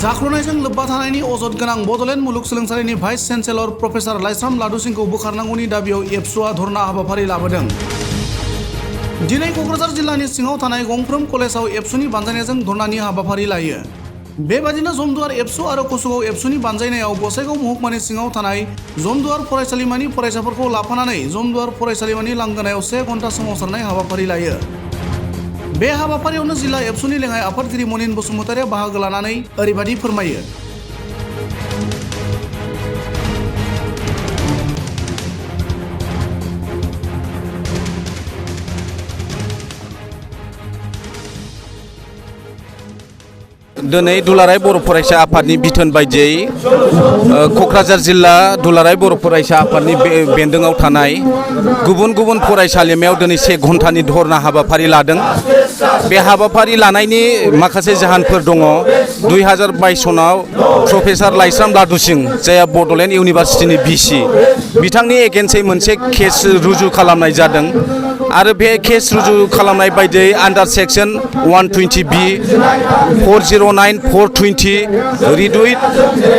जाख्ल'नायजों लोब्बा थानायनि अजद गोनां बड'लेण्ड मुलुगसोलोंसालिनि भाइस चेन्सेलर प्रफेसार लाइस्राम लादुसिंखौ बोखारनांगौनि दाबियाव एबसुआ धर्ना हाबाफारि लाबोदों। दिनै क'क्राझार जिल्लानि सिङाव थानाय गंफ्रोम कलेजाव एबसुनि बानजायनायजों धर्नानि हाबाफारि लायो। बेबादिनो जमदुवार एबसु आरो कसुगाव एबसुनि बानजायनायाव गसाइगाव महकुमानि सिङाव थानाय जमदुवार फरायसालिमानि फरायसाफोरखौ लाफानानै जमदुवार फरायसालिमानि लांगोनायाव 1 घन्टा सोमावसारनाय हाबाफारि लायो। बे हाबाफारियावनो जिल्ला एबसुनि लेङाइ आफादगिरि मनिन बसुमतारिया बाहागो लानानै ओरैबादि फोरमायो। दिनै दुलाराय बर' फरायसा आफादनि बिथोन बायदियै क'क्राझार जिल्ला दुलाराय बर' फरायसा आफादनि बेन्दोङाव थानाय गुबुन गुबुन फरायसालिमायाव दिनै 1 घन्टानि धर्ना हाबाफारि लादों। बे हाबाफारि लानायनि माखासे जाहोनफोर दङ। 2022 सनाव प्रफेसार लाइस्राम लादुसिं जायहा बड'लेण्ड इउनिभारसिटिनि भिसि बिथांनि एगेन्स्टै मोनसे केस रुजु खालामनाय जादों आरो बे केस रुजु खालामनाय बायदियै आन्डार सेक्सन 120B 409 420 रिडुइट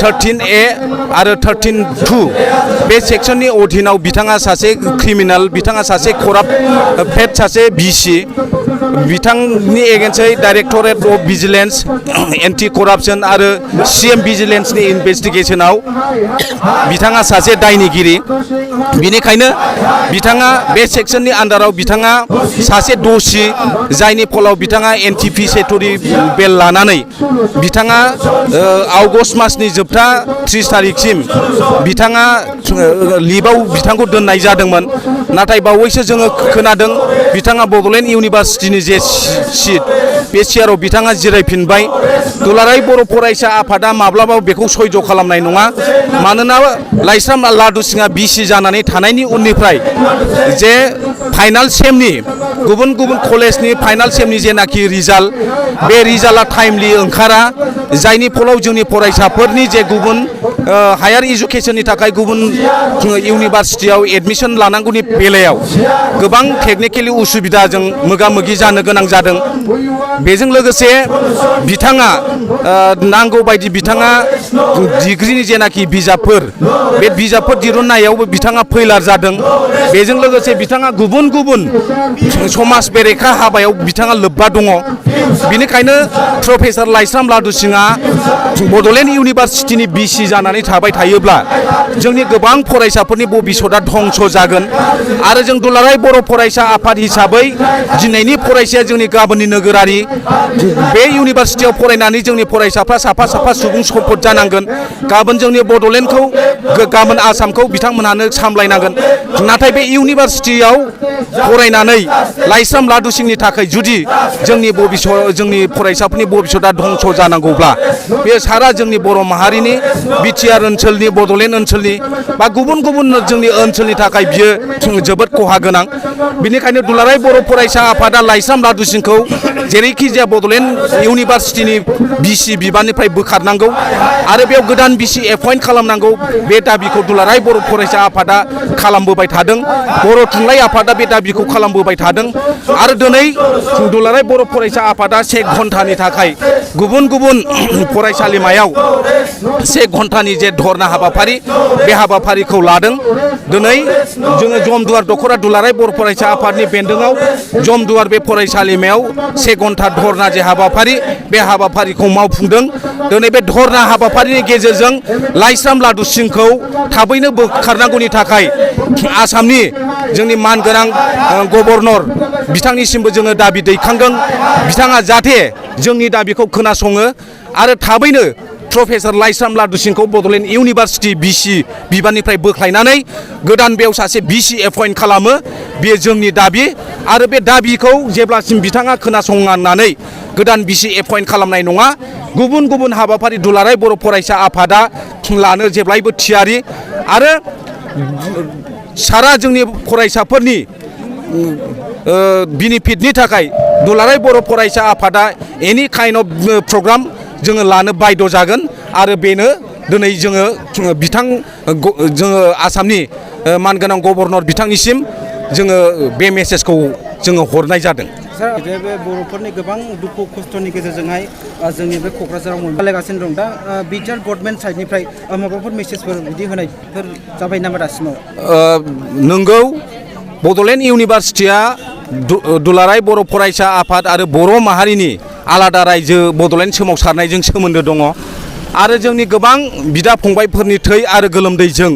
13A आरो 13(2) बे सेक्सननि अधीनाव बिथाङा सासे क्रिमिनेल, बिथाङा सासे कराप्ट पेड सासे भिसि, बिथांनि एगेन्स्टै डाइरेक्टरेट अफ भिजिलेन्स एन्टि करापसन आरो CM भिजिलेन्सनि इनभेस्टिगेसनाव बिथाङा सासे दायनिगिरि। बिनिखायनो बिथाङा बे सेक्सननि आन्डाराव बिथाङा सासे दोषी, जायनि फलाव बिथाङा एन्टिसिपेटरि बेल लानानै बिथाङा आगष्ट मासनि जोबथा 30 तारिखसिम बिथाङा लिभआव बिथांखौ दोननाय जादोंमोन। नाथाय बावैसो जोङो खोनादों बिथाङा बड'लेण्ड इउनिभारसिटिनि जे सिट बे सियाराव बिथाङा जिरायफिनबाय। दुलाराय बर' फरायसा आफादा माब्लाबाबो बेखौ सयज' खालामनाय नङा। मानोना लाइस्राम लादुसिंआ भिसि जानानै थानायनि उननिफ्राय जे फाइनाल सेमनि गुबुन गुबुन कलेजनि फाइनाल सेमनि जेनाखि रिजाल्ट, बे रिजाल्टआ टाइमलि ओंखारा, जायनि फलाव जोंनि फरायसाफोरनि जे गुबुन हायार इडुकेसननि थाखाय गुबुन इउनिभारसिटियाव एडमिसन लानांगौनि बेलायाव गोबां टेकनिकेलि उसुबिदाजों मोगा मोगि जानो गोनां जादों। बेजों लोगोसे बिथाङा नांगौ बायदि बिथाङा डिग्रिनि जेनाखि बिजाबफोर बे बिजाबफोर दिरुननायावबो बिथाङा फैलार जादों। बेजों लोगोसे बिथाङा गुबुन गुबुन समाज बेरेखा हाबायाव बिथाङा लोब्बा दङ। बिनिखायनो प्रफेसार लाइस्राम लादुसिंआ बड'लेण्ड इउनिभारसिटिनि भिसि जानानै थाबाय थायोब्ला जोंनि गोबां फरायसाफोरनि भबिसतआ धंस जागोन। आरो जों दुलाराय बर' फरायसा आफाद हिसाबै दिनैनि फरायसाया जोंनि गाबोननि नोगोरारि, बे इउनिभारसिटियाव फरायनानै जोंनि फरायसाफ्रा साफा साफा सुबुं सम्पद जानांगोन। गाबोन जोंनि बड'लेण्डखौ, गाबोन आसामखौ बिथांमोनहानो सामलायनांगोन। नाथाय बे इउनिभारसिटियाव फरायनानै लाइस्राम लादुसिंनि थाखाय जुदि जोंनि फरायसाफोरनि भबिसतआ धंस जानांगौब्ला बे सारा जोंनि बर' माहारिनि बिटिआर ओनसोलनि, बड'लेण्ड ओनसोलनि बा गुबुन गुबुन जोंनि ओनसोलनि थाखाय बियो जोबोद खहा गोनां। बिनिखायनो दुलाराय बर' फरायसा आफादा लाइस्राम लादुसिंखौ जेरैखि जाया बड'लेण्ड इउनिभारसिटिनि भिसि बिबाननिफ्राय बोखारनांगौ आरो बेयाव गोदान भिसि एपइन्ट खालामनांगौ। बे दाबिखौ दुलाराय बर' फरायसा आफादा खालामबोबाय थादों। बर' थुनलाइ आफादा बे दाबिखौ खालामबोबाय थादों। आरो दिनै दुलाराय बर' फरायसा आफादा 1 घन्टानि थाखाय गुबुन गुबुन फरायसालिमायाव 1 घन्टानि जे धर्ना हाबाफारि, बे हाबाफारिखौ लादों। दिनै जोङो जमदुवार दख'रा दुलाराय बर' फरायसा आफादनि बेन्दोङाव जमदुवार बे फरायसालिमायाव 1 घन्टा धर्ना जे हाबाफारि, बे हाबाफारिखौ मावफुंदों। दिनै बे धर्ना हाबाफारिनि गेजेरजों लाइस्राम लादुसिंखौ थाबैनो बोखारनांगौनि थाखाय आसामनि जोंनि मानगोनां गभर्नर बिथांनिसिमबो जोङो दाबि दैखांदों। बिथाङा जाहाथे जोंनि दाबिखौ खोनासङो आरो थाबैनो प्रफेसार लाइस्राम लादुसिंखौ बड'लेण्ड इउनिभारसिटि भिसि बिबाननिफ्राय बोख्लायनानै गोदान बेयाव सासे भिसि एपइन्ट खालामो, बेयो जोंनि दाबि। आरो बे दाबिखौ जेब्लासिम बिथाङा खोनासंनानै गोदान भिसि एपइन्ट खालामनाय नङा, गुबुन गुबुन हाबाफारि दुलाराय बर' फरायसा आफादा लानो जेब्लायबो थियारि। आरो सारा जोंनि फरायसाफोरनि बेनिफिटनि थाखाय दुलाराय बर' फरायसा आफादा एनि काइन्ड अफ प्रग्राम जोङो लानो बाध्य जागोन। आरो बेनो दिनै जोङो आसामनि मानगोनां गभर्नर बिथांनिसिम जोङो बे मेसेजखौ जोङो हरनाय जादों। सार बे बर'फोरनि गोबां दुखु खस्थ'नि गेजेरजोंहाय जोंनि बे क'क्राझाराव मोनलायगासिनो दं दा बिटिआर गभर्नमेन्ट साइडनिफ्राय माबाफोर मेसेजफोर बिदि होनायफोर जाबाय नामा दासिमाव? नंगौ, बड'लेण्ड इउनिभारसिटिया दुलाराय बर' फरायसा आफाद आरो बर' माहारिनि आलादा रायजो बड'लेण्ड सोमावसारनायजों सोमोन्दो दङ आरो जोंनि गोबां बिदा फंबायफोरनि थै आरो गोलोमदैजों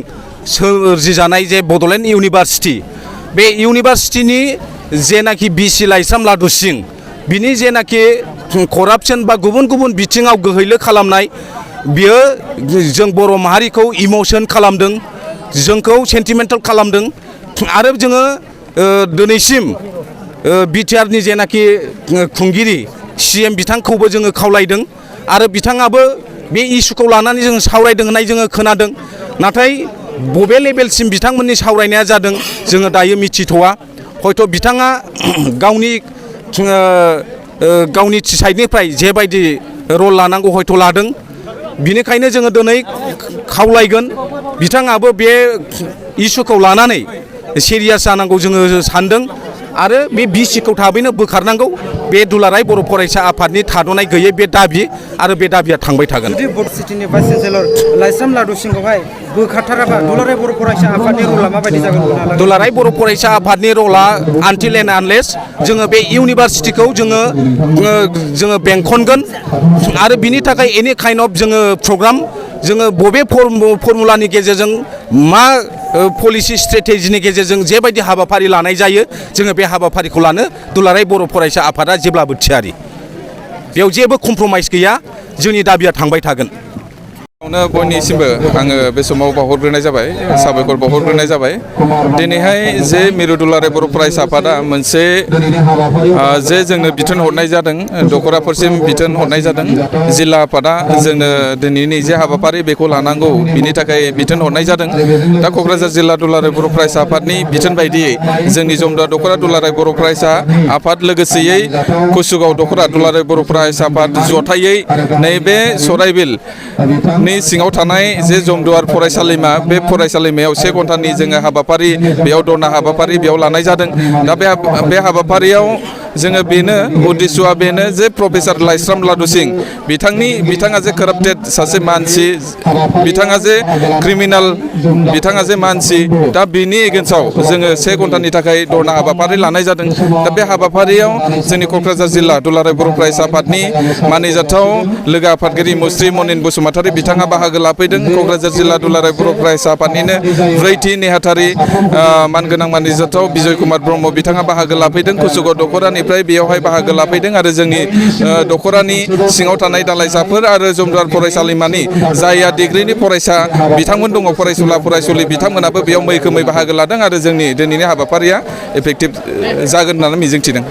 सोरजिजानाय जे बड'लेण्ड इउनिभारसिटि, बे इउनिभारसिटिनि जेनाखि बिसि लाइस्राम लादु सिं बिनि जेनाखि करापसन बा गुबुन गुबुन बिथिङाव गोहैलो खालामनाय, बियो जों बर' माहारिखौ इमोसन खालामदों, जोंखौ सेन्टिमेन्टेल खालामदों आरो जोङो दिनैसिम बिटिआरनि जेनाखि खुंगिरि CM बिथांखौबो जोङो खावलायदों आरो बिथाङाबो बे इस्युखौ लानानै जोङो सावरायदों होननाय जोङो खोनादों। नाथाय बबे लेभेलसिम बिथांमोननि सावरायनाया जादों जोङो दायो मिथिथ'वा। हयथ' बिथाङा गावनि साइडनिफ्राय जेबायदि रल लानांगौ हयथ' लादों। बिनिखायनो जोङो दिनै खावलायगोन बिथाङाबो बे इस्युखौ लानानै सिरियास जानांगौ जोङो सानदों आरो बे बिसिखौ थाबैनो बोखारनांगौ। बे दुलाराय बर' फरायसा आफादनि थाद'नाय गैयै बे दाबि आरो बे दाबिया थांबाय थागोन। जुदि बड'सिटिनि भाइस चेन्सेलर लाइस्राम लादु सिंखौहाय बोखारथाराबा दुलाराय बर' फरायसा आफादनि रला माबायदि जागोन? दुलाराय बर' फरायसा आफादनि रला आनटिल एन्ड आनलेस जोङो बे इउनिभारसिटिखौ जोङो बेंखनगोन आरो बिनि थाखाय एनि काइन्ड अफ जोङो प्रग्राम, जोङो बबे फर्मुलानि गेजेरजों मा पलिसि स्ट्रेटेजिनि गेजेरजों जेबायदि हाबाफारि लानाय जायो, जोङो बे हाबाफारिखौ लानो दुलाराय बर' फरायसा आफादा जेब्लाबो थियारि। बेयाव जेबो कमप्रमाइस गैया, जोंनि दाबिया थांबाय थागोन। बयनिसिमबो आङो बे समाव बावहरग्रोनाय जाबाय, साबायखर बावहरग्रोनाय जाबाय। दिनैहाय जे मिरु दुलाराय बर' फरायसा आफादा मोनसे जे जोंनो बिथोन हरनाय जादों, दख'राफोरसिम बिथोन हरनाय जादों, जिल्ला आफादा जोंनो दिनैनि जे हाबाफारि बेखौ लानांगौ बिनि थाखाय बिथोन हरनाय जादों। दा क'क्राझार जिल्ला दुलाराय बर' फरायसा आफादनि बिथोन बायदियै जोंनि जमदुवा दख'रा दुलाराय बर' फरायसा आफाद लोगोसेयै कुसुगाव दख'रा दुलाराय बर' फरायसा आफाद जथायै नैबे सराइबिल नि सिङाव थानाय जे जमदुवार फरायसालिमा, बे फरायसालिमायाव 1 घन्टानि जोङो हाबाफारि, बेयाव धरना हाबाफारि बेयाव लानाय जादों। दा बे हाबाफारियाव जोङो बेनो उद्देश्यआ बेनो जे प्रफेसार लाइस्राम लादु सिं बिथाङा जे काराप्टेड सासे मानसि, बिथाङा जे क्रिमिनेल, बिथाङा जे मानसि, दा बिनि एगेन्स्टआव जोङो 1 घन्टानि थाखाय धरना हाबाफारि लानाय जादों। दा बे हाबाफारियाव जोंनि क'क्राझार जिल्ला दुलाराय बर' फरायसा आफादनि मानिजाथाव लोगो आफादगिरि मुस्रि मनिन बसुमतारी बिथाङा बाहागो लाफैदों। क'क्राझार जिल्ला दुलाराय बर' फरायसा आफादनिनो 4थि नेहाथारि मानगोनां मानिजाथाव बिजय कुमार ब्रह्म बिथाङा बाहागो लाफैदों। कुसुगाव दख'रानिफ्राय बेयावहाय बाहागो लाफैदों आरो जोंनि दख'रानि सिङाव थानाय दालाइसाफोर आरो जमदुवार फरायसालिमानि जायहा डिग्रिनि फरायसा बिथांमोन दङ, फरायसुला फरायसुलि बिथांमोनाबो बेयाव मैखोमै बाहागो लादों आरो जोंनि दिनैनि हाबाफारिया इफेक्टिभ जागोन होननानै मिजिंथिदों।